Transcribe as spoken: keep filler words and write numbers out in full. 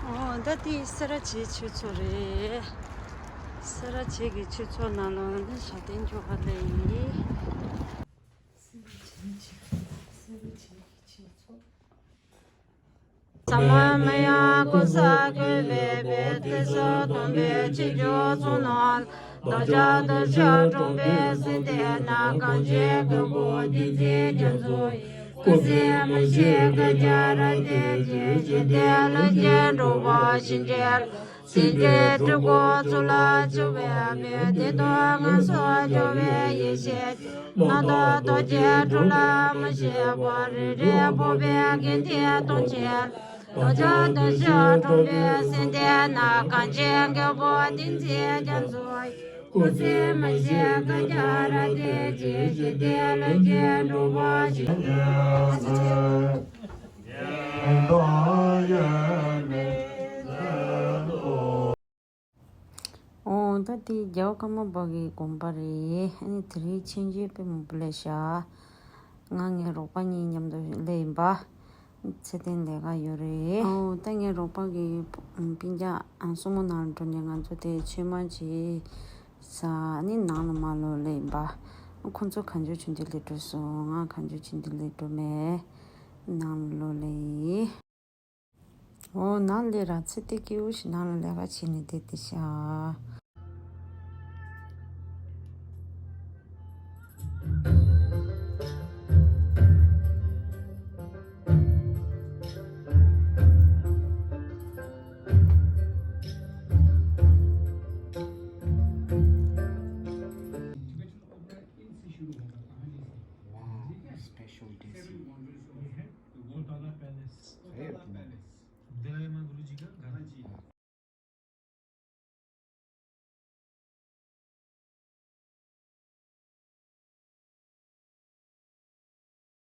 ཨོ་ད་དེ་སེ་ར་བྱེས་ཆོས་ཚོགས་རེད། སེ་ར་བྱེས་ཀྱི་ཆོས་ཚོགས་ནང་ལོགས་ནས་ཞབས་བརྟན་འཇུག་ག་སླེབས་ཡིན། ས་མ་མ་ཡ་ཀུ་ས་ཀུ་བེ་བེ་ཏི་ས་སྟོན་པའི་ཆོས་འབྱུང་ཚོགས་ནང་རྡོ་རྗེ་རྡོ་རྗེ་གྲུབ་པའི་སེམས་ལྡན་ན་གངས་ཅན་གྱི་བོད་བསྟན་འཛིན་རྒྱ་མཚོ་ཡི་སྐུ་ཚེ་མི་ཤིགས་ག་རྒྱ་ར་དེ་རྗེ་ཞི་བདེ་ལ་སྐྱེ་འགྲོ་བ་ཞིག་འདྲེན། སེམས་ཅན་སྤྲུལ་སྐུ་ཚུལ་ལ་བྱུང་བའི་བོད་དེ་དོན་ངན་སོགས་སྦྱོང་བའི་ཡེ་ཤེས་རྣམ་རྟོག་རྡོ་རྗེ་གྲུབ་ལ་མི་ཤེས་པ་རེ་རེ་འཕོ་བའི་དགེ་འདུན་སྟོང་ཆེན། རྡོ་རྗེ་རྡོ་རྗེ་གྲུབ་པའི་སེམས་ལྡན་ན་གངས་ཅན་གྱི་བོད་བསྟན་འཛིན་རྒྱ་མཚོ་ཡི་སྐུ་ཚེ་མི་ཤིགས་ག་རྒྱ་ར་དེ་རྗེ་ཞི་བདེ་ལ་སྐྱེ་འགྲོ་བ་ཞིག་འོ་ད་དེ་རྒྱལ་བ་ཀརྨ་པ་གི་དགོན་པ་རེད། ཨ་ནི་དེ་རིང་མཆོད་མཇལ་དཔེ་མང་པོ་སླེབས་ཤག་ང་ངའི་རོགས་པ་གཉིས་མཉམ་དུ་སླེབས་ཡིན་པ། ཚེ་བརྟན་ལས་ཀ་ཡོད་རེད། ཨོ་ད་ངའི་རོགས་པ་གི་སྤུན་ཀྱག་སྲུ་མོ་ནང་འགྲོ་ནས་ང་ཚོ་དེ་མཆོད་མཇལ་བྱས། ས་ནི་ནང་ལ་མར་ལོག་སླེབས་ཡིན་པ། ཁོང་ཚོ་གང་བྱུང་བྱུང་དུ་སླེབས་འགྲོ་སོང་། ང་གང་བྱུང་བྱུང་དུ་སླེབས་འགྲོ་མེད། ནང་ལ་ལོག་སླེབས་ཡིན། ཨོ་ནང་སླེབས་ར་ཚེ་བརྟན་སྐྱིད་པོ་ཞིག་ནང་ལ་ལས་ཀ་བྱས་ནས་བསྡད་བསྡད་ཤག